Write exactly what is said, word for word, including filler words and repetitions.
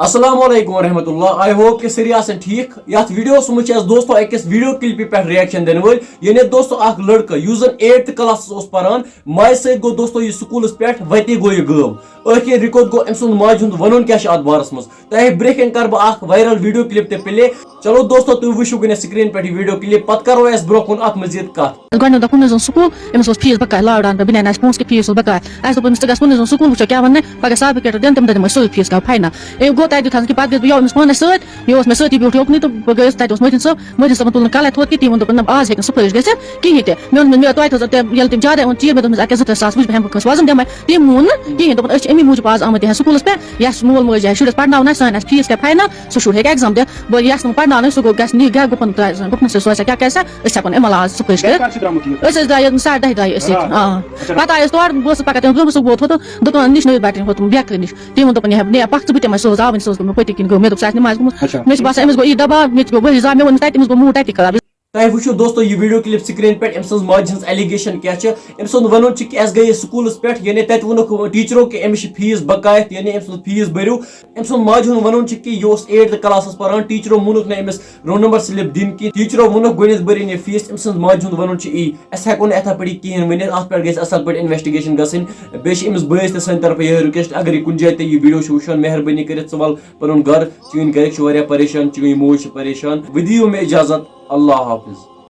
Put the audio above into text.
السلام علیکم ورحمۃ اللہ، آئی ہوپ کہ سٲری آسن ٹھیک۔ یتھ ویڈیوس منٛز چھِ أسۍ دوستو أکِس ویڈیو کلپہِ پٮ۪ٹھ ریاکشن دِنہٕ وٲلۍ، یعنی دوستو اکھ لڑکہٕ یُس زن ایٹتھ کلاسس اوس پران، ماجہِ سۭتۍ گوٚو دوستو یہِ سکوٗلس پٮ۪ٹھ، وتی گوٚو یہِ غٲب۔ ٲخر رِکوت گوٚو أمۍ سُنٛد ماجہِ ہُنٛد ونُن کیٛاہ چھُ اتھ بارس منٛز۔ تۄہہِ برٛونٛہہ کنہِ کرٕ بہٕ اکھ وائرل ویڈیو کلپ تہِ پلے۔ چلو دوستو، تُہۍ وٕچھِو گۄڈٕنٮ۪تھ سکرین پٮ۪ٹھ یہِ ویڈیو کلپ، پتہٕ کرو أسۍ برٛونٛہہ کُن اتھ مزید کتھ۔ گۄڈٕنیُک دۄہ کُن نہٕ زَن سکوٗل، أمِس اوس فیٖس بکار، لاڑان پٮ۪ٹھ بنیٛان اَسہِ پونٛسہٕ کہِ فیٖس اوس بکار۔ اَسہِ دوٚپ أمِس، "ژٕ گژھ کُنُے زوٚن سکوٗل، وٕچھو کیٛاہ وَننَے، پگاہ صاحبہٕ کیٛاہ دِن، تِم دِن أسۍ سٲری فیٖس کَرو فاینل۔" أمۍ گوٚو تَتہِ دیُت حظ کہِ پَتہٕ گٔیَس بہٕ یَوٕ أمِس پانَس سۭتۍ، یہِ اوس مےٚ سۭتی بیوٗٹھ یوکُنُے تہٕ بہٕ گٔیَس تَتہِ اوس مٔحدِن صٲب، مٔحدِن صٲبَن تُل نہٕ کَلَے تھوٚد کہِ تٔمۍ ووٚن دوٚپُن، "نہ، آز ہیٚکہِ نہٕ سُہ فٲرِش گٔژھِتھ کِہیٖنۍ تہِ۔" مےٚ ووٚن، مےٚ توتہِ حظ تٔمۍ ییٚلہِ تٔمۍ زیادَے ووٚن، ژیر مےٚ دوٚپمَس، "اَدٕ کیٛاہ زٕ ترٛےٚ ساس وٕچھ بہٕ ہٮ۪مہٕ بہٕ کٲنٛسہِ وۄزُم دِمَے؟" تٔمۍ مون نہٕ کِہیٖنۍ، دوٚپُن، "أسۍ چھِ اَمی موٗجوٗب آز آمٕتۍ یَتھ سکوٗلَس پٮ۪ٹھ، یَس مول موج آسہِ شُرِس پَرناوُن آسہِ، سٲنۍ آسہِ فیٖس تہِ فاینل، سُہ شُر ہیٚکہِ ایٚگزام دِتھ۔" بہٕ یَس نہٕ پَرناونٕے، سُہ گوٚو، گژھِ نہٕ یہِ گرِ گُپن ترٛاوِ، گُپنَس سۭتۍ سُہ آسہِ کیٛاہ کیٛاہ سا، أسۍ ہٮ۪کو نہٕ اَمہِ علاوٕ آز سُہ فٲرِش کٔرِتھ۔ کر چھِ درٛامُت یہِ؟ أسۍ ٲسۍ درٛاے ییٚتہِ ساڑِ دَہہِ درٛاے أسۍ ییٚتہِ۔ راتھ؟ آ۔ اچھا۔ پَتہٕ آیہِ أسۍ تورٕ، بہٕ ٲسٕس پَکان تَمہِ برٛونٛہہ، بہٕ اوسُس ووت ہُتھ دُکان نِش نٔوِس بَٹرِس ووتُم بیکری نِش۔ تٔمۍ ووٚن دوٚپُن، "یہِ ہا، نیر پَکھ ژٕ، بہٕ تہِ ما سوزٕ آوٕنۍ سوزٕ۔" دوٚپمَس، "پٔتِو کِنۍ گوٚو۔" مےٚ دوٚپ، "سُہ آسہِ نٮ۪مازِ گوٚمُت۔" اچھا۔ مےٚ چھُ باسان، أمِس گوٚو یہِ دَباو، مےٚ تہِ گوٚو ؤہِج زا، مےٚ ووٚن أمِس تَتہِ، أمِس گوٚو موٗڈ تَتی خراب۔ تۄہہِ وٕچھِو دوستو یہِ ویڈیو کلپ سکرین پٮ۪ٹھ، أمۍ سٕنٛز ماجہِ ہٕنٛز ایلیگیشن کیٛاہ چھِ۔ أمۍ سُنٛد وَنُن چھُ کہِ اَسہِ گٔیے سکوٗلَس پٮ۪ٹھ، یعنی تَتہِ ووٚنُکھ ٹیٖچرو کہِ أمِس چھِ فیٖس بقایت، یعنی أمۍ سُنٛد فیٖس بٔرِو۔ أمۍ سُنٛد ماجہِ ہُنٛد وَنُن چھُ کہِ یہِ اوس ایٹتھ کلاسَس پَران، ٹیٖچرو مونُکھ نہٕ أمِس رول نمبر سلپ دِنۍ کینٛہہ۔ ٹیٖچرو ووٚنُکھ، "گۄڈٕنٮ۪تھ بٔرِن یہِ فیٖس۔" أمۍ سٕنٛز ماجہِ ہُنٛد وَنُن چھُ یی، اَسہِ ہٮ۪کو نہٕ یِتھَے پٲٹھۍ یہِ کِہیٖنۍ ؤنِتھ، اَتھ پٮ۪ٹھ گژھِ اَصٕل پٲٹھۍ انویسٹِگیشن گژھٕنۍ۔ بیٚیہِ چھِ أمِس بٲیِس تہِ سانہِ طرفہٕ یِہوٚے رِکویسٹ، اگر یہِ کُنہِ جایہِ تہِ یہِ ویڈیو چھُ وٕچھان، مہربٲنی کٔرِتھ ژٕ وَل پَنُن گَرٕ، چٲنۍ گَرِکۍ چھِ واریاہ پریشان، چٲنۍ موج چھِ پریشان۔ وۄنۍ دِیِو مےٚ اِجازت، اللہ حافظ۔